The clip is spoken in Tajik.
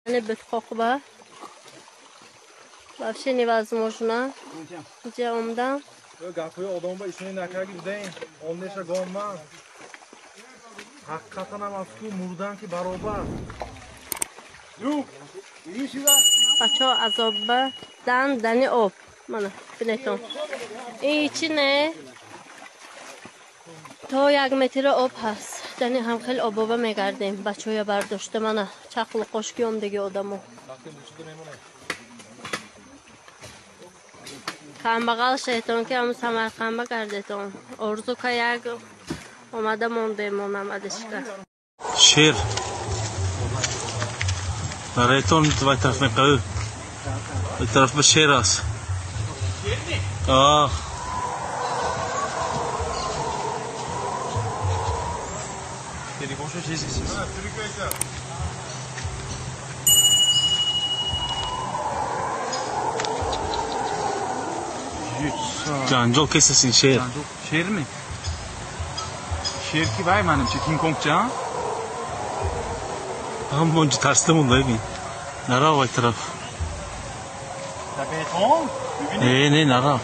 Битқоқба вообще невозможно. Инҷа омдам. Гапҳои одамба ишони накарди будем. Онеша гомман. Ҳақиқатан ҳам афту мурдан ки баробар. Бачаҳо азобба дан дани об. Мана бинетон. Ин чи не? То 1 метр об ҳаст. Дани ҳам хеле обоба мегардем. Бачаҳоя бардошта мана чақлу қошки омдаги одамо. Камбағал шайтон ки ҳамун Самарқандба гардетон. Орзу ка як омада мондемонам адишка. Шер. Наретон вай тараф меқавӣ. Вай тараф ба шер аст. Ах. Ҷанҷол кесасин шер. Шер ми? Шер ки вай маним чи Кинг Конг ча? Ҳамонҷо тарсида монда бибин. Нарав вай тараф. Да бетон? Не, не, нарав.